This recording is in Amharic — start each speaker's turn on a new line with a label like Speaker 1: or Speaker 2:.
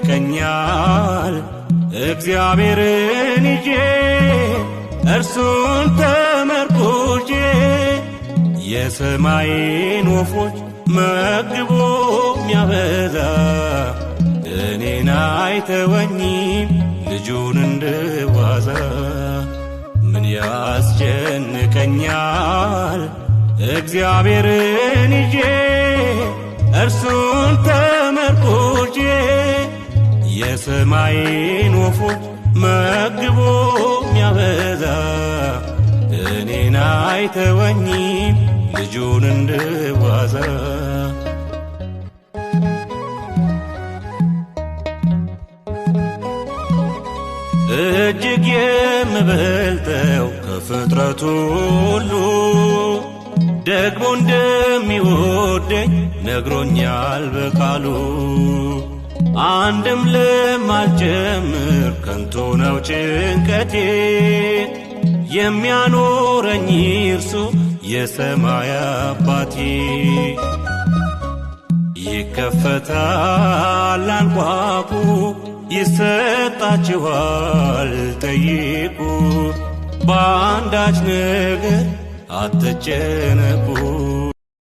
Speaker 1: ያስጨንቀኛል? እግዚአብሔርን ይዤ እርሱን ተመርኩዤ፣ የሰማይን ወፎች መግቦ ሚያበዛ እኔን አይተወኝም ልጁን እንድዋዛ። ምን ያስጨንቀኛል? እግዚአብሔርን ይዤ እርሱን ተመርኩዤ፣ የሰማይን ወፎች መግቦ ሚያበዛ እኔን አይተወኝም ልጁን እንድዋዛ። እጅግ የምበልጠው ከፍጥረቱ ሁሉ ደግሞ እንደሚወደኝ ነግሮኛል በቃሉ። አንድም ለማልጨምር ከንቱ ነው ጭንቀቴ፣ የሚያኖረኝ እርሱ የሰማይ አባቴ። ይከፈታል፣ አንኳኩ፣ ይሰጣችኋል፣ ጠይቁ፣ በአንዳች ነገር አትጨነቁ።